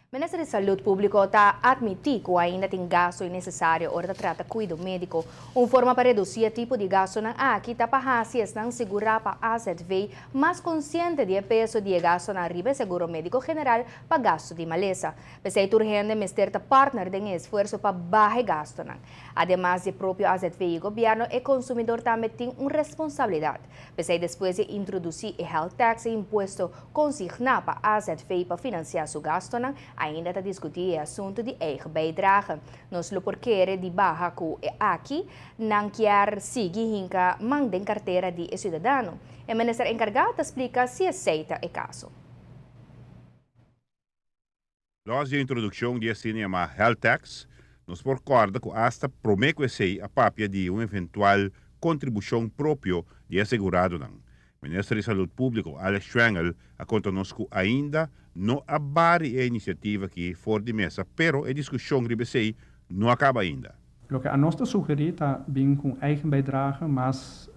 Minister di Salud Publico ta admiti cu ainda tin gasto innecesario ora ta trata cuido medico. Un forma pa reduci e tipo di gastonan aki ta pa haci esnan sigura pa AZV mas consciente di e peso di e gastonan riba e seguro medico general pa gasto di malesa. P'esey tur hende mester ta partner den e esfuerso pa baha e gastonan. Ademas di e propio AZV y gobierno, e consumidor tambe tin un responsabilidad. P'esey despues di introduci e health tax e impuesto Consigná pa AZV pa financiá su gastonan, ainda ta discutí e asunto di eigen bijdrage. Nos lo por kere di baha cu e aki nan kier sigui hinca man den cartera di e ciudadano. E minister encargá ta splica si esey ta e caso. Los di e introduccion di asina yamá health tax, nos por corda cu hasta prome cu esey a papia di un eventual contribucion propio di e aseguradonan. Minister di Salud Publico, Alex Schwengle, a conta nos cu ainda no a bari e iniciativa aki for di mesa, pero e discusion riba esey no a caba ainda. Loke anos ta sugerí ta bin ku un eigen bijdrage mas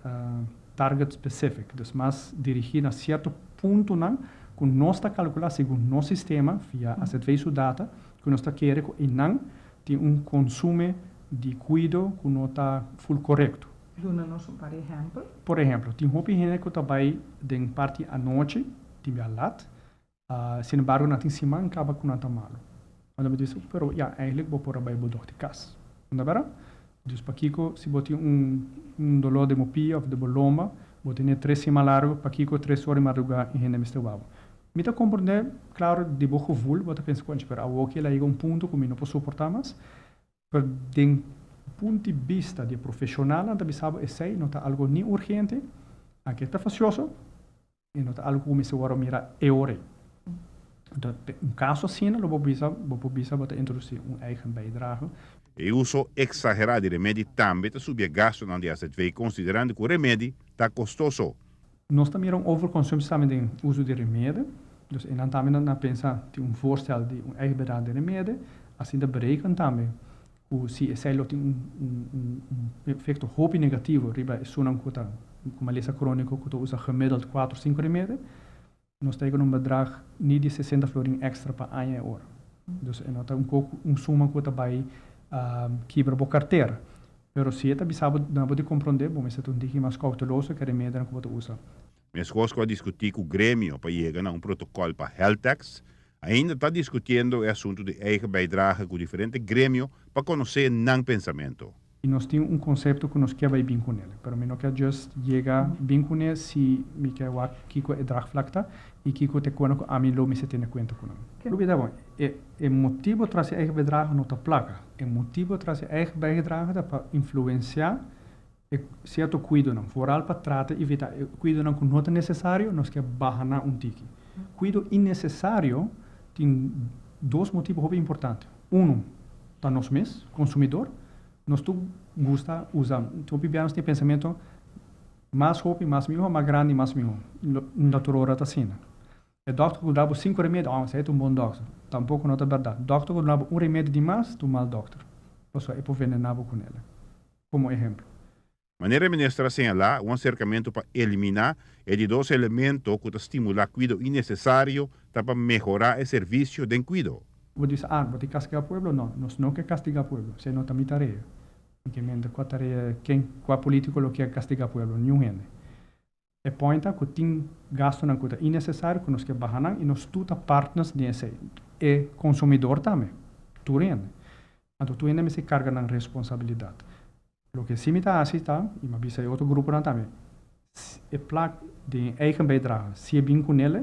target specific, dus mas dirigí na sierto puntonan ku nos ta kalkulá segun nos sistema via AZV su data ku nos ta kere ku einan tin un konsume di kuido ku no ta ful korekto. Duna nos un par ehèmpel. Por ehèmpel, tin hopi hende ku ta bai den parti anochi, tin bia lat, Sin embargo nan tin siman kaba ku nan ta malu. Anto mi ta bisa, pero ya, eigenlijk bo por a bai bo dokter kas. No ta bera? Dus pakiko si bo tin un un doló den bo pia òf den bo lomba, bo tene tres siman largu, pakiko tres ora di madrugá e hende mester wou bo? Mi ta komprendé, klaro, di bo gevoel, bo ta pensa, konchi, pero awoki el a yega un punto ku mi no por soportá mas. Pero den punto di bista di e profeshonalnan ta bisa bo esei no ta algo ni urgente, anke ta fasioso, E no ta algu ku mester wòrdu mira e ora ei. Anto, den un kaso asina lo bo bisa, bo por bisa bo ta introdusí un eigen bijdrage. E uso eksagerá di remedi tambe ta subi e gastunan di azv konsiderando ku remedi ta kostoso. Nos ta mira un overconsumptie tambe den uso di remedi. Dus einan tambe nan a pensa tin un voorstel di un eigen bijdrage den remedi. Asina ta bereken tambe ku si esei lo tin un un un efekto hopi negativo riba esunnan ku ta ku malesa króniko ku ta usa gemiddeld kuater o sinku remedi, nos ta yega na un bedrag ni di sesenta florin èkstra pa aña e ora. Dus e no ta un koko un suma ku ta bai kibra bo kartera. Pero si e ta bisa bo duna bo di komprondé, bo mester ta un tiki mas kouteloso ku e remedinan ku bo ta usa. Meskos ku a diskutí ku gremio pa yega na un protokòl pa health tax, ainda ta diskutiendo e asuntu di eigen bijdrage ku diferente gremio pa konosé nan pensamentu. I nos tin un konsepto ku nos ke bai bin kuné, pero mi no ke just yega bin kuné si mi ke wak kiko e draagvlak ta i kiko ta e kona ku ami lo mester tene kuenta ku nan. Lo bida bon, e e motibu tras e eigen bijdrage no ta plaka, e motibu tras e eigen bijdrage ta pa influensiá E sierto kuidonan, vooral pa trata evitá e kuidonan ku no ta nesesario, nos ke baha nan un tiki. Kuido innesesario tin dos motibu hopi importante. Unu, ta nos mes, konsumidor, nos tur gusta usa, hopi bia nos tin e pensamentu, mas hopi mas mihó, mas grandi mas mihó. No tur ora ta asina. E dòkter ku duna bo sinku remedi, oh, esei ta un bon dòkter. Tampoko no ta bèrdat. Dòkter ku duna bo un remedi di mas ta un mal dòkter, pasobra e por venená bo ku nel. Komo ehemplo. Manera e minister a señalá, un aserkamentu pa eliminá e di dos elemento ku ta stimulá kuido innesesario ta pa mehorá e servisio den kuido. Bo bisa, ah, bo tin kastigá pueblo? No, nos no ke kastigá pueblo. Esei no ta mi tarea. Mi ke mende kua tarea, ken, kua polítiko lo kier kastigá pueblo? Niun hende. E point ta ku tin gastunan ku ta innesesario ku nos ke baha nan i nos tur ta partners den esei. E konsumidor tambe, tur hende. Anto tur hende mester karga nan responsabilidat. Loke si mi ta hasi ta, i mi a bisa e otro gruponan tambe, e plak den e eigen bijdrage, si e bin ku nele,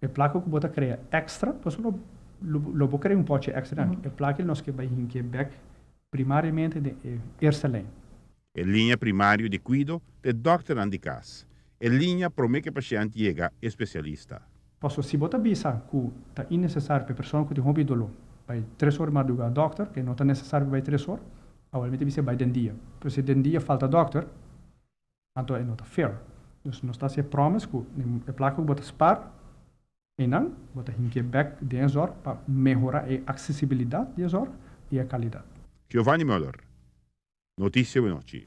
e plaka ku bo ta krea èkstra, pasobra lo lo bo krea un pòchi èkstra, e plaka nos ke bai hinke bèk primariamente den e eerste lijn. E liña primario di kuido ta e dòkternan di kas, e liña promé ku e pashènt yega e spesialista. Pasobra si bo ta bisa ku ta innesesario pa e persona ku tin hopi doló bai tres or di mardugá dòkter, ke no ta nesesario pa bai tres or, awor mi ta bisa bai den dia. Pero si den dia falta dòkter, anto e no ta fair. Dus nos ta hasi e promise ku e plaka ku bo ta spar einan, bo ta hinkié bèk den e zòrg pa mehorá e aksesibilidat di e zòrg i e kalidat. Giovanni Muller, Noticia Wenochi.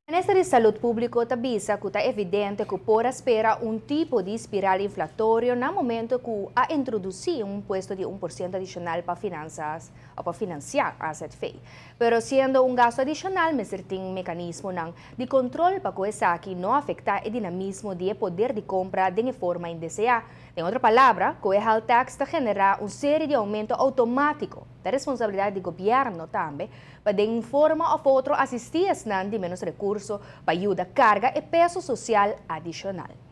Minister di Salud Publico ta bisa cu ta evidente cu por a spera un tipo di spiral inflatorio na momento cu a introduci un impuesto di 1% adicional pa finanzas of pa financia AZV. Pero siendo un gasto adicional, mester tin mecanismonan di control pa cu esaki no afecta e dinamismo di poder di compra den forma indesea. Den otro palabra, cu e health tax ta genera un serie di aumento automatico. Ta responsabilidad di gobierno tambe pa di un forma of otro asisti esnan di menos recurso pa yuda carga e peso social adicional.